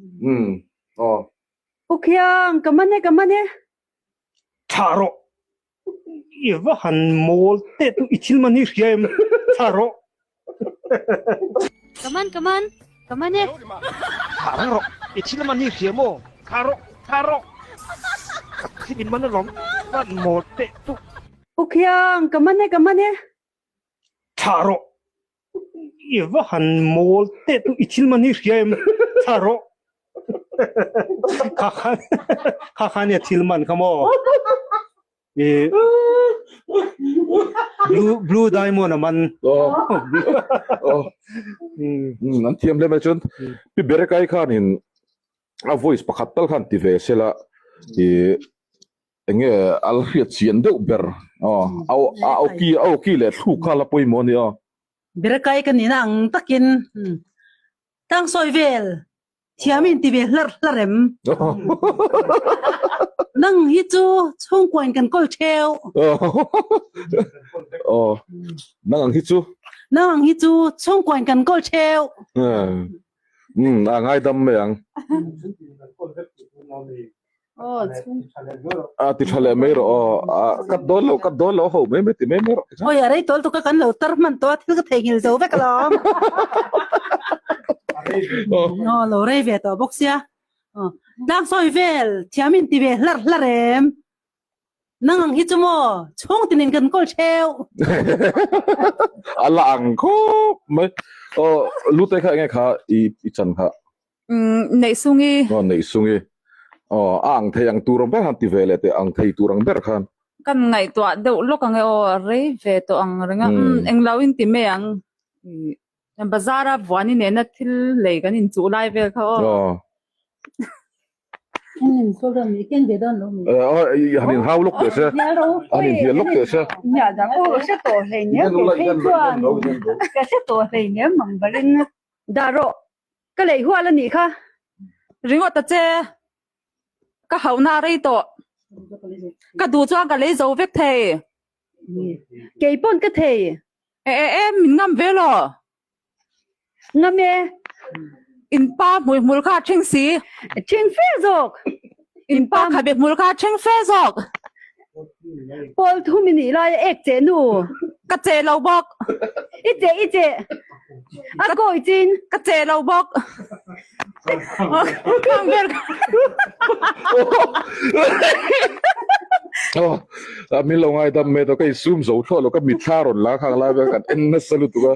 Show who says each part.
Speaker 1: Umm aw.
Speaker 2: U Khiang, ka man e, ka man e.
Speaker 3: Thlah rawh. I va han mawl teh tu i thil man hi hria em? Thlah rawh.
Speaker 2: Ka man, ka man, ka man e.
Speaker 3: Thlah reng rawh. I thil man hi hria maw? Thlah rawh, thlah rawh. Ka thil i man alawm. Va han mawl teh tu.
Speaker 2: U Khiang, ka man e, ka man e.
Speaker 3: Thlah rawh. I va han mawl teh tu i thil man hi hria em? Thlah rawh. Kha khan kha khan nia thil man kha maw? I blue blue diamond a man.
Speaker 1: Oh. Oh. Mm, an thiam hle mai chuan pi berekai khanin a voice pakhat tal khan ti ve sela i Enge a la hriat chian deuh ber aw a aw ki a aw ki leh thluk kha la pawimawh a ni aw.
Speaker 4: Berakai ka nihna ang takin tlang sawi vel thiam in ti ve hlarh hlarh em? Nang hi chu chhungkuain kan kawl theu.
Speaker 1: Aw nang ang hi chu.
Speaker 4: Nang ang hi chu chhungkuain kan kawl theu.
Speaker 1: Umm a ngaidam mai ang. A ti tha leh mai rawh aw. A cut dawn lo, cut dawn lo ho mai mai ti mai mai rawh.
Speaker 4: Oi a rei tawl tuk a kan lo tar hman tawh a thil ka theihnghilh zo vek alawm. Aw lo rei ve tawh bawk sia. Tlang sawi vel thiam in ti ve hlarh hlarh em. Nang ang hi chu maw chhung tinin kan kawl theu.
Speaker 1: A la ang khawp mai. Aw lute kha enge kha i i chan kha.
Speaker 5: Umm Neihsungi.
Speaker 1: Aw Neihsungi. Aw a ang thei ang tur ang ber khan ti ve leh teh ang thei tur ang ber khan.
Speaker 5: Kan ngaihtuah deuh lawk ang e aw a rei ve tawh ang reng a. Umm englo in ti mai ang. Bazar a vuani nena thil lei kan inchuh lai vel kha aw.
Speaker 1: Aw. Han in hau lawk teh se. Han in hnial lawk teh se.
Speaker 2: Dah rawh. Ka lei hual a nih kha.
Speaker 5: Ringawt ta che. Ka hauhna a rei tawh. Ka duh chuan ka lei zo vek thei.
Speaker 2: Kei pawn ka thei.
Speaker 5: E e e, min ngam ve law.
Speaker 2: Ngam e.
Speaker 5: In pa hmui hmul kha a ṭhing si.
Speaker 2: Ṭhing fe zawk.
Speaker 5: In pa khabe hmul kha a ṭhing fe zawk.
Speaker 2: Pawl thum i nih lai a ek che nu.
Speaker 5: Ka che lo bawk.
Speaker 2: I che i che. A kawi chin.
Speaker 5: Ka che lo bawk. Khang vel kha.
Speaker 1: Aw, min lo ngaidam mai tawh ka insum zo thlawh lo ka mitthla rawn la khang lai vel kan en nasa lutuk a.